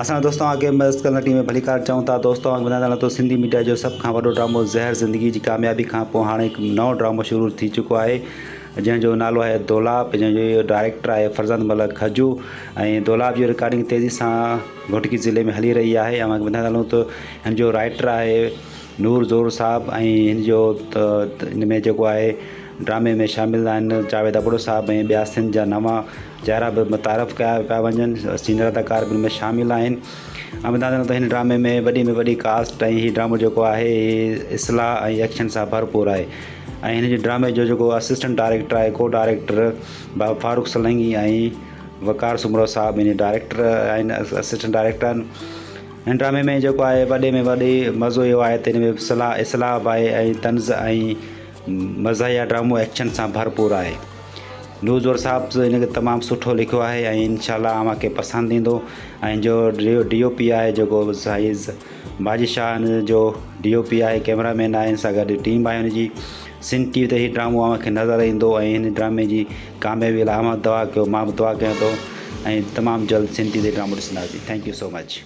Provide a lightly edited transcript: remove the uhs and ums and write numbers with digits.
اسان دوستو اوهان کي مست ڪندڙ ٽيم ۾ ڀليڪار چئون ٿا دوستو اوهان کي ٻڌائيندا هلان ته سنڌي ميڊيا جو سڀ کان وڏو ڊرامو زهر زندگي جي ڪاميابي کان پوء هاڻي هڪ نئون ڊرامو شروع ٿي چڪو آهي جنهن جو نالو آهي دولاب جنهن جو ڊائريڪٽر آهي فرزند ملڪ کجو ۽ دولاب جي رڪارڊنگ تيزي سان گهوٽڪي ضلعي ۾ هلي رهي آهي اوهان کي ٻڌائيندا هلون ته هن جو رائٽر آهي نور زور صاحب ۽ هن جو هن ۾ جيڪو آهي ڊرامي ۾ شامل آهن جاويد ابڙو صاحب ۽ ٻيا سنڌ جا نوان چهرا به متعارف ڪيا پيا وڃن سينئر اداڪار به هن ۾ شامل آهن ۽ ٻڌايان ته هن ڊرامي ۾ وڏي ۾ وڏي ڪاسٽ ۽ هي ڊرامو جيڪو آهي اصلاح ۽ ايڪشن سان ڀرپور آهي ۽ هن جي ڊرامي جو جيڪو اسسٽنٽ ڊائريڪٽر آهي ڪو ڊائريڪٽر بابا فاروق سولنگي ۽ وقار سومرو صاحب هن ڊائريڪٽر آهن اسسٽنٽ ڊائريڪٽر آهن هن ڊرامي ۾ جيڪو آهي وڏي ۾ وڏي مزو اهو آهي ته هن ۾ صلاح اصلاح به آهي ۽ طنز ۽ مزاحيه ڊرامو ايڪشن سان ڀرپور آهي نور زور صاحب هن کي تمام سٺو لکيو آهي ۽ انشاء الله اوهان کي پسند ايندو ۽ جو ڊي او پي آهي جيڪو سائين ماجد شاهه هن جو ڊي او پي آهي ڪيمرا مين آهي ان سان گڏ ٽيم آهي هن جي سنڌ ٽي وي تي هي ڊرامو اوهان کي نظر ايندو ۽ هن ڊرامي جي ڪاميابي لاء اوهان دعا ڪيو مان به دعا ڪيان ٿو ۽ تمام جلد سنڌ ٽي وي تي ڊرامو ڏسنداسين thank you so much.